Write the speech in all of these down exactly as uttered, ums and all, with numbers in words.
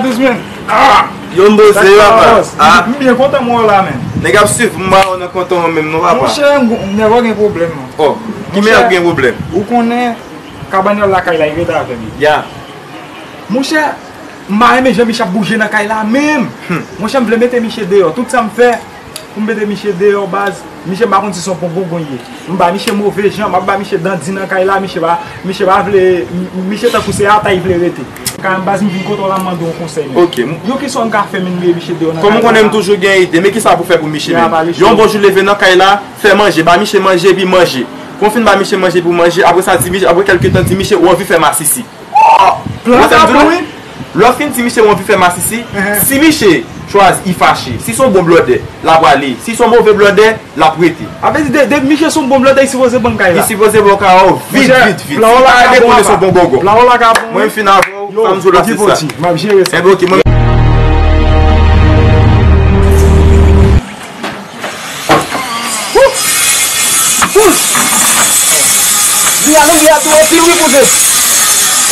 Douz men. Ah! Yon boze, papa. Ah. M byen kontan mwen la, men. Nèg ap swiv m, mwen nan kontan mwen menm, non, papa. Monchè, nèg gen pwoblèm, non. Oh, ki men ap gen pwoblèm? Ou konnen, kabanyòl lakay la, li rete avè m. Ya. Monchè, m pa renmen jan Miche ap bouje nan kay la, menm. Monchè, m vle mete Miche deyò. Tout sa m fè, pou m mete Miche deyò, baz. Miche, m pa konn si se yon bon gongon ye. M ba Miche move jan, m ap ba Miche dan di nan kay la, Miche pa, Miche pa vle, Miche tankou se atay vle rete. Kanmenm, baz, m vin kote w la, m mande w yon konsèy, men. Ok. Yon kesyon m ka fè, men, m mete Miche deyò nan kay la. Kòm ou konnen, m toujou gen ide, men kisa pou fè pou Miche, men? Yon bon jou leve nan kay la, fè manje, ba Miche manje, epi manje. Kon fin ba Miche manje pou manje, apre sa, di Miche, apre kèlke tan, di Miche, ou anvi fè masisi. Oh! Plan sa bon, wi. Lè w fin di Miche w anvi fè masisi, si Miche chwazi, li fache, si se yon bon blòdè, l ap ale. Si se yon move blòdè, l ap rete. A vle di, de, de Miche se yon bon blòdè, li sipoze ban m kay la. Li sipoze ban w kay la, vit, vit, vit. Plan w la ka bon, papa. Plan w la ka bon, wi. Mwen, m fin avè w, sa m di w la, se sa. M ap jere sa. Enben, ok, mwen. Wouch! Wouch! Diri a lanbi a dou anpil wi, kouzen.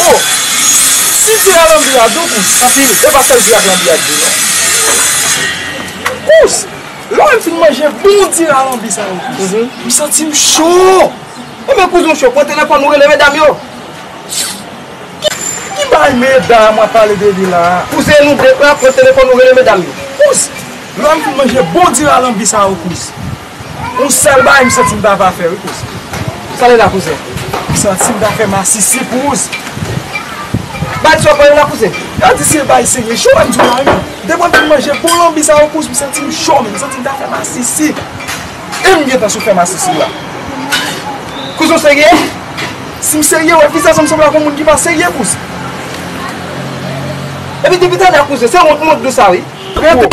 Oh! Si diri a lanbi a dou, kouzen. Anpil. E pa sèl diri a lanbi a dou, non. Wouch! Lè m fin manje bon diri a lanbi sa yo, kouzen, m santi m cho. Enben, kouzen, w cho, pran telefòn ou rele medam yo. Ki, ki bagay medam w ap pale de li la? Kouzen, nou de frè, pran telefòn nou rele medam yo. Kouzen, lè m fin manje bon diri a lanbi sa yo, kouzen, yon sèl bagay m santi m ta va fè, wi, kouzen. Sa l ye la, kouzen? M santi m ta fè masisi, kouzen. Bagay sa w pale la, kouzen? Yo di se bagay serye, cho, m di w la, wi. Depi m fin manje bon lanbi sa yo, kouzen, m santi m cho, men m santi m ta fè masisi. E m gentan sou fè masisi la. Kouzen, w serye? Si m serye, wè, kisa sa m sanble ak yon moun ki pa serye, kouzen? Epi depi talè, kouzen, se wont m wont de sa, wi. Rete.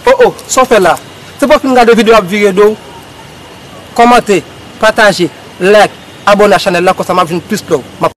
Oh, oh, sa w fè la? Se pa w fin gade videyo ap vire do w? Kòmante, pataje, like, abòne a chanèl la, konsa m ap jwenn plis love. M ap